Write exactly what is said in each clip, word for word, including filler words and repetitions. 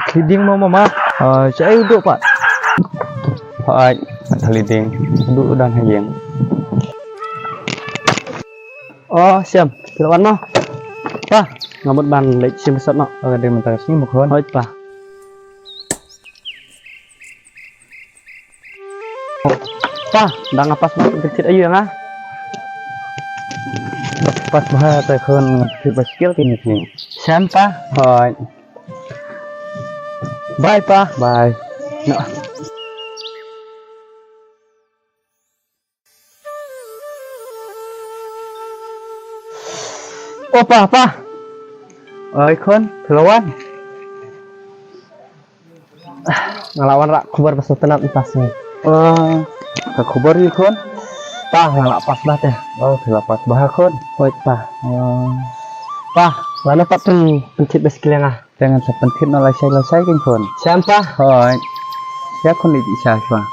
Leading mo mama. Ah, sa ai u duh pat. Hooid, sa leading. U duh u don ha ïing. Oh, Siam, phi la wan mo? Pa, nga mut ban leit shim sat noh. Ka dei mynta ka sngi mo khun. Hooid pa. Pa, da nga pass mark pynthit aïu ïa nga? Pass bha te khun, pynthit ba skill kine ki. Siam pa. Hooid. Bye pa. Bye. No. O pa, pa. Oi khun, phi la wan? Nga la wanrah khubor ba sngewtynnat mynta sngi. Oh, ka khubor hi khun? Pa, nga la pass bha te. Oh, phi la pass bha khun? Hooid pa. Oh. Pa, lano pat pyn, pyntip ba skul ïa nga? Te ngan sa pynthit noh lashai lashai kein khun. Siam pa. Hooid. Ïa khun, leit sha shuwa.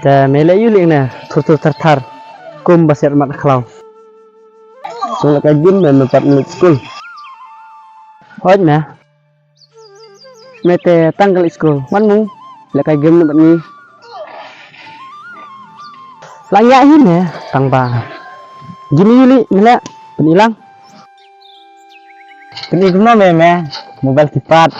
Te me leh aïu leh ne, thur thur thar thar, kum ba siat mat khlaw. Shu lehkai game me, me pat leit skul. Hooid me. Me te tang ka leit skul. Wan mo, lehkai game ne bad ngi. Lah ïa hi me, tang ba. Game aïu leh, me leh, pyni lang. Pyni kumno me, me? Mobile keypad.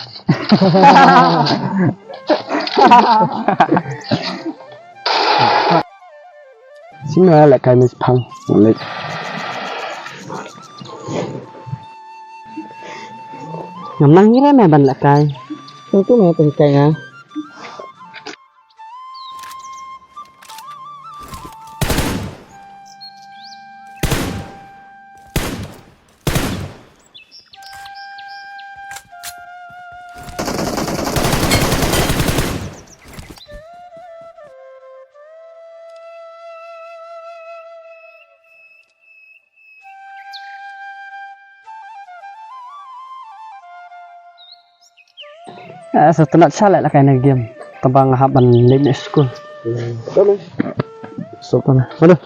Sima lehkai me shipang. Leh. Ngam nang hi re me ban lehkai. Tang tu me pynkai nga. Eh, sa tynat sha leh lehkai na game. Tang ba nga hap ban leit na skul. Sop na. Aduh.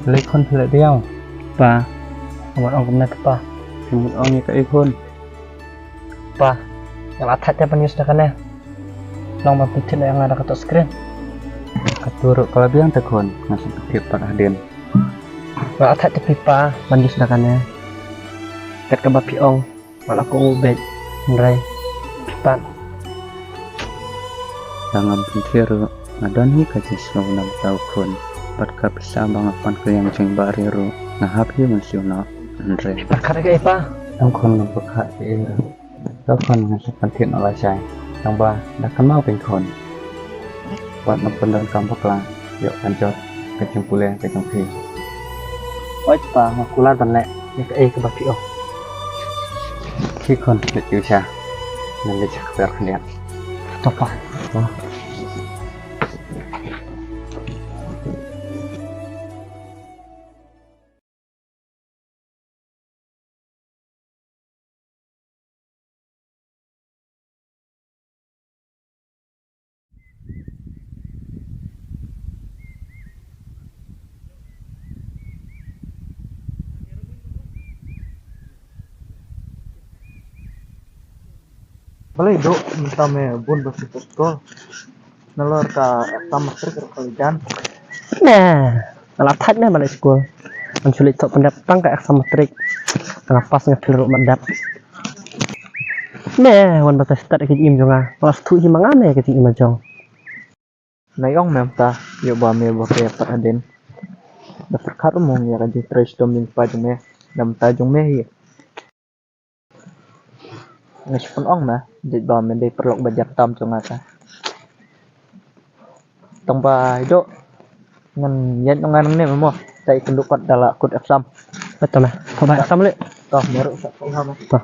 Lei khun phi la diaw. Pa, nga mut ong kumne te pa. Phi mut ong ïa kaei khun? Pa, nga la thait te ban use da kane. Long ban pyntip ïa nga da kato screen. Kato ruh ka la biang te khun, nga shu pyntip pat hadien. Nga la thait te phi pa ban use da kane. Kat kaba phi ong, nga la kohnguh beit, hynrei phi pat. Tang ngam pyntip ruh, nga don hi ka jingsngew na bynta u khun. Bad ka pisa ba nga pan ka ïa ka jingbahri ruh, nga hap hi ban siew noh, hynrei. Pyrkhat ïa kaei pa? Tang khun, ngam pyrkhat ïa kaei ruh. Tang khun, ngan sa pyntip noh lashai. Tang ba da kynmaw kein khun. Wat nym pyndonkam bakla ïa ka jingpule ka jong phi. Hooid pa, nga kular ban leh ïa kaei kaba phi ong. Khie khun, leit sha. Ngan leit sha ka bar khyndiat. To pa. To. Balei duh mynta me bun ba shu put skul. Nalor ka exam matric ruh ka la jan. Ne, nga la thait ne ban leit skul. Ngan shu leit thoh pyndep tang ka exam matric. Nga pass nga fail ruh ym dep. Ne, wan batai stad ïa ka jingim jong nga. Nga la sngewthuh hi ma nga ne ïa ka jingim jong. Nai ong me mynta, ïoh ba me ba phi pat hadien. Da pyrkhat ruh mo ïa ka jingtrei shitom jong i pa jong me. Namta jong me hi. Nga shu pynong me, jait ba me dei paralok ba jar tam jong nga ka. Tang ba ido ngan ïaid nong ngan ne mo. Tai kynduh pat da la kut exam. Betul lah. Kau ba exam le. Toh, meru sa kau ha mo. Toh.